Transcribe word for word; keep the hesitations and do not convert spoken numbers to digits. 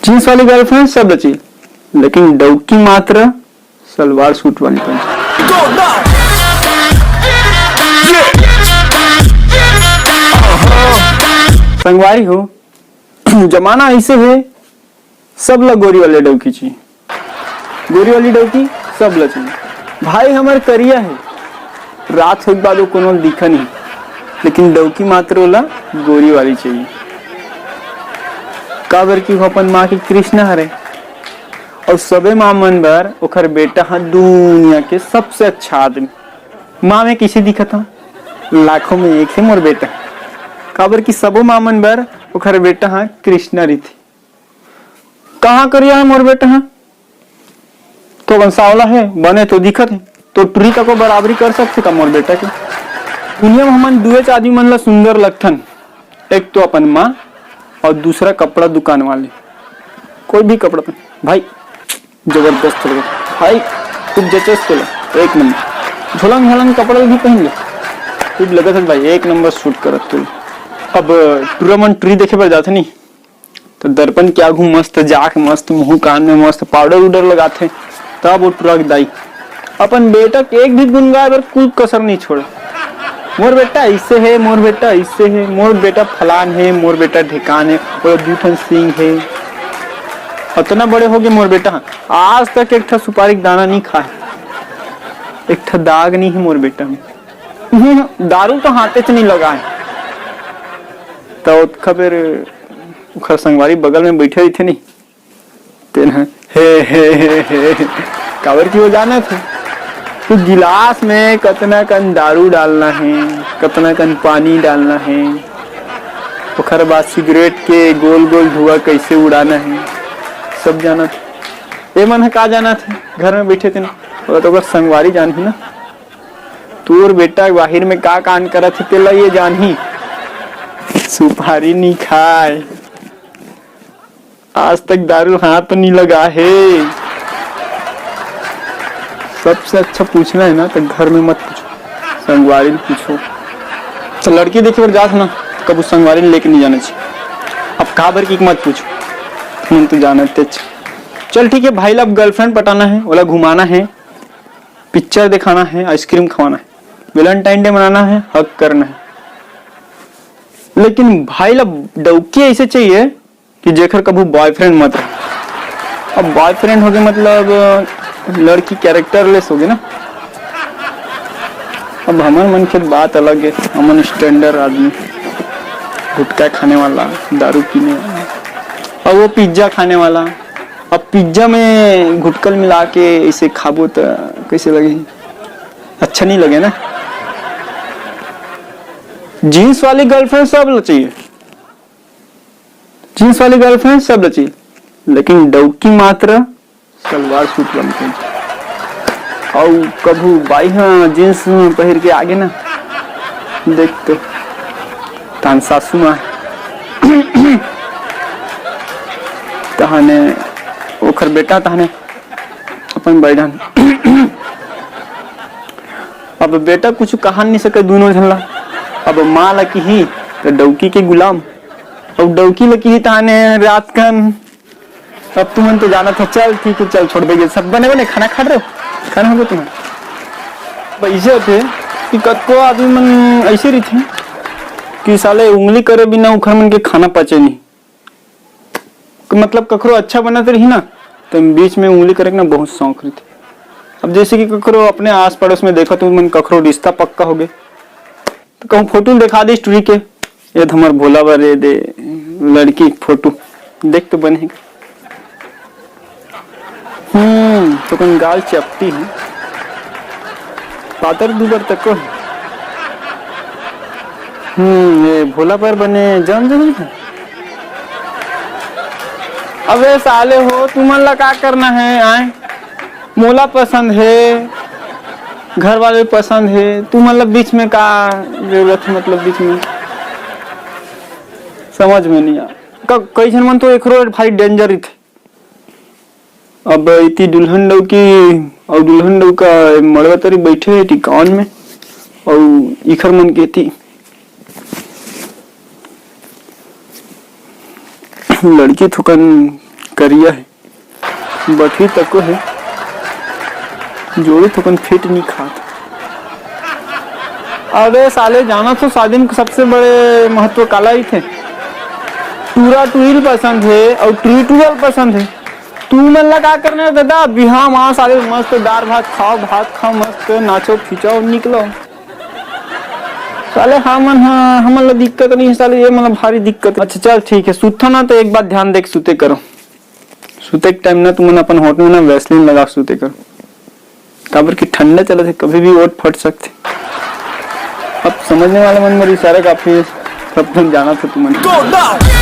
Jeans वाली girlfriend सब ल चाहिए, लेकिन डौकी मात्र सलवार सूट वाली पंच। संगवारी हो, जमाना ऐसे है, सब ला गोरी वाले डौकी चाहिए, गोरी वाली डौकी सब ला चाहिए। भाई हमर करिया है, रात होए के बाद वो कोनो दिखा नहीं, लेकिन डौकी मात्र ओला गोरी वाली चाहिए। काबर कि वो अपन माँ के कृष्णा हरे, और सबे माँ मन बर ओखर बेटा ह दुनिया के सबसे अच्छा आदमी। माँ में किसे दिखत ह? लाखों में एक है मोर बेटा। काबर कि सबो माँ मन बर ओखर बेटा ह कृष्णा रहिथे। कहाँ करिया है मोर बेटा ह? तो अपन सावला है, बने तो दिखत है, तो टुरी तको बराबरी कर सकथे का मोर बेटा के? दुनिया में हमन दुएच आदमी मन ला सुंदर लगथन, एक तो अपन माँ और दूसरा कपड़ा दुकान वाले। कोई भी कपड़ा पहन भाई, जबरदस्त लगे भाई, खूब जचस तोला, एक नंबर। झोलंग झालंग कपड़ा भी पहन ले, खूब लगत है भाई, एक नंबर सूट करत तोला। अब टुरा मन टुरी देखे बर जाथे नहीं, तो दर्पण के आगू मस्त जाके मस्त मुंह कान में मस्त पाउडर उडर लगाथे, तब वो टुरा के दाई अपन बेटा के एक भी गुन गाय बर कोई कसर नहीं छोड़े। मोर बेटा ऐसे है, मोर बेटा ऐसे है, मोर बेटा फलान है, मोर बेटा ढेकान है, वो दू ठन सिंग है। अतना बड़े हो गए मोर बेटा, आज तक एक ठा सुपारी के दाना नहीं खाए, एक ठा दाग नहीं है मोर बेटा में। हम्म, दारू तो हाथे से नहीं लगा है। तो खबर उखर संगवारी बगल में बैठे रहिथे नहीं, तेन ह, हे, हे, हे, हे, काबर कि वो जानत हे कि गिलास में कतना कन दारू डालना है, कतना कन पानी डालना है, ओकर बाद सिगरेट के गोल गोल धुआं कैसे उड़ाना है, सब जानत हे। ए मन ह का जानत हे, घर में बैठे तेन, वो तो ओकर संगवारी जानही ना। तोर बेटा बाहिर में का कांड करत हे, तेला ये जानही। सुपारी नहीं खाए, आज तक दारू हाथ नहीं लगा है। सबसे अच्छा पूछना है ना, तो घर में मत पूछो, संगवारी ले पूछो। तो लड़की देखे बर जात हो ना, तो कबू संगवारी लेके नहीं जाना चाहिए। अब काबर की मत पूछो, तुम तो जानते च। चल ठीक है भाई, ला अब गर्लफ्रेंड पटाना है, ओला घुमाना है, पिक्चर दिखाना है, आइसक्रीम खवाना है, वैलेंटाइन डे मनाना है, हग करना है। लेकिन भाई ला डौकी ऐसे चाहिए कि जेकर कभू बॉयफ्रेंड मत रहे। अब बॉयफ्रेंड होगे मतलब लड़की कैरेक्टरलेस होगे ना। अब हमर मन के बात अलग है, हमन स्टैंडर्ड आदमी, गुटखा खाने वाला, दारू पीने वाला, और वो पिज्जा खाने वाला। अब पिज्जा में गुटखा मिला के ऐसे खाबो तो कैसे लगे? अच्छा नहीं लगे ना। जींस वाली गर्लफ्रेंड सब ला चाहिए, जींस वाली गर्लफ्रेंड सब ला चाहिए, लेकिन डौकी मात्र सलवार सूट वाली चाहिए। और कभू बाई हाँ जींस पहिर के आगे ना, देख तो तान सासू माँ तहाने ओखर बेटा तहाने अपन बैठन। अब बेटा कुछ कहा नहीं सके दोनों झन ला। अब माँ ला किही तो डौकी के गुलाम, अब डौकी ला किही तहाने रात कन। अब तुमन तो जानत हो, चल ठीक है, चल छोड़ देगे सब। बने बने खाना खा रहे हो, खाना हो गया तुम्हारा? अब ऐसे होथे कि कतको आदमी मन ऐसे रहिथे कि साले उंगली करे बिना उखर मन के खाना पचे नहीं। मतलब कखरो अच्छा बनत रही ना, तो बीच में उंगली करे के ना बहुत शौक रहिथे। अब जैसे कि कखरो अपने आस पड़ोस में देखा तो मन कखरो रिश्ता पक्का हो गए, तो कहूँ फोटो दिखा दे स्टोरी के, ये तो हमार भोला बर ये दे लड़की के फोटो देख तो बने। हम्म, तो कौन गाल चपटी है, पातर दुबर तक को। हम्म, ये भोला पर बने जम जम है। अबे साले हो, तुमन ला का करना है? आए, मोला पसंद है, घर वाले पसंद है, तुमन ला बीच में का जरूरत है? मतलब बीच में समझ में नहीं आ। क-, कई झन मन तो एकरो भारी डेंजर रहिथे। अब इति दुल्हन डौकी अउ दुल्हन डौका मड़वा तरी बैठे हे टिकावन में, अउ इखर मन के इति लड़की थोकन करिया हे, बटही तको हे, जोड़ी थोकन फिट नहीं खात। अबे साले, जानत हो शादी में सबसे बड़े महत्व काला रहिथे? टूरा टूरी ल पसंद हे अउ टूरी टूरा ल पसंद हे। तुमन ला का करना हे दादा? बिहाव म आओ साले, मस्त दार भात खाओ, भात खाओ, मस्त नाचो खिंचाओ, निकलो। साले हमन ह, हमन ला दिक्कत नहीं हे साले, ये मन ला भारी दिक्कत। अच्छा चल ठीक हे, सुतथन ना तो एक बात ध्यान दे के सुते करो। सुते के टाइम ना तुमन अपन होंठ में ना वैसलीन लगा के सुते करो, काबर कि ठंडा चलत हे, कभी भी ओट फट सकथे। अब समझने वाला मन मोर इशारा काफी हे, सब तुम जानत हो तुमन।